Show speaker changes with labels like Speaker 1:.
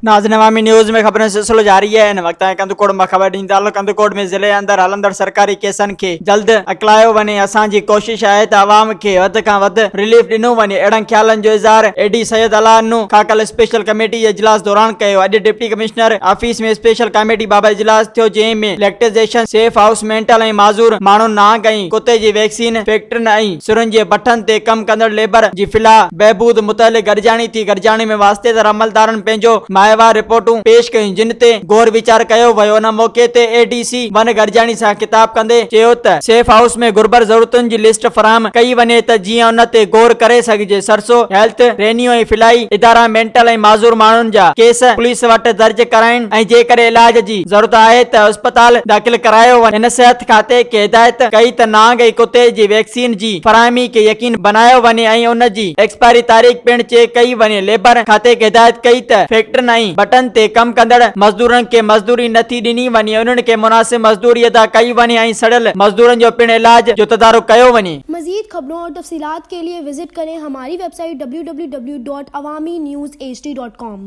Speaker 1: ناظرين عوامي نيوز ۾ خبرن جو سلسلو جاري آهي هن وقت تائين ڪنڌڪوٽ مان خبر ڏيندي تعلقه ڪنڌڪوٽ ۾ ضلعي اندر هلندڙ سرڪاري ڪيسن کي جلد اڪلايو وڃي اسان جي ڪوشش آهي ته عوام کي وڌ کان وڌ رليف ڏنو وڃي اهڙن خيالن جو اظهار اي ڊي سيد الله ڏنو کاڪل اسپيشل ڪميٽي جي اجلاس دوران ڪيو اڄ deputy commissioner office ۾ special committee بابت اجلاس ٿيو جنهن ۾ اليڪٽرزيشن سيف هائوس مينٽل ۽ معذور ماڻهن نانگ ۽ ڪتي جي ويڪسين فيڪٽرين ۽ سرن جي بٺن تي ڪم ڪندڙ ليبر جي فلاح بهبود متعلق گڏجاڻي ٿي. گڏجاڻي ۾ واسطيدار عملدارن پنهنجو ماهوار رپورٽون پيش ڪيون جن تي غور ويچار ڪيو ويو. ان موقعي تي اي ڊي سي ون گڏجاڻي سان خطاب ڪندي چيو ته سيف هائوس ۾ گهربل ضرورتن جي لسٽ فراهم ڪئي وڃي ته جيئن ان تي غور ڪري سگهجي. سرسو هيلٿ، رينيو ۽ فلاحي ادارا مينٽل ۽ معذور ماڻهن جا ڪيس پوليس وٽ درج ڪرائين ۽ جيڪڏهن علاج جي ضرورت آهي ته اسپتال داخل ڪرايو وڃي. هن صحت کاتي کي هدايت ڪئي ته نانگ ۽ ڪتي جي ويڪسين جي فراهمي کي يقين بنايو وڃي ۽ ان جي ايڪسپائري تاريخ پڻ چيڪ ڪئي وڃي. ليبر کاتي کي هدايت ڪئي ته فيڪٽرين ۽ بٺن تي ڪم ڪندڙ مزدورن کي مزدوري نه ٿي ڏني وڃي انهن کي مناسب مزدوري ادا ڪئي وڃي ۽ سڙيل مزدورن جو پڻ علاج جو تدارڪ ڪيو وڃي.
Speaker 2: مزيد خبرون اور تفصيلات کے لئے وزٽ ڪرين ھماري web site www.awamiNewsHD.com.